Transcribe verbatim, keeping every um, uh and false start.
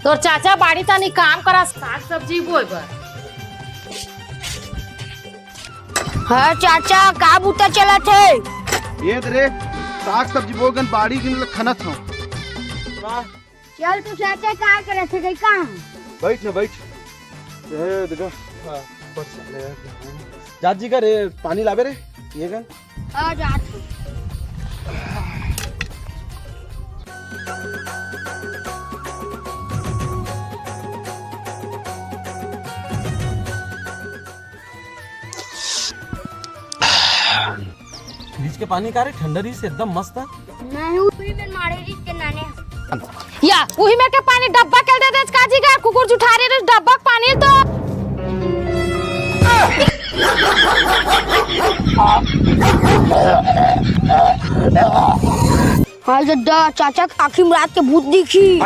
तोर चाचा बाड़ी तानी काम करा, साग सब्जी बोए बर। हाँ चाचा, का बूता चलत हे? ये दे रे, साग सब्जी बोगन बाड़ी के मतलब खनत हो। चल तो चाचा, का करत हे, गई काम? बैठ ना, बैठ। ये देखो। हाँ, बस ले यार। जात जी का रे, पानी लाबे रे, ये गन। आ, जात हूँ। फ्रिज के पानी का रे, ठंडा रहिस, एकदम मस्त। नहीं, उही में मारे रहिस के नाने। या, उही में के पानी डब्बा के दे दे, काजी का कुकुर जुठारे रहिस डब्बा के पानी तो। हाय दद्दा, चाचा के आँखी में रात के भूत दिखी।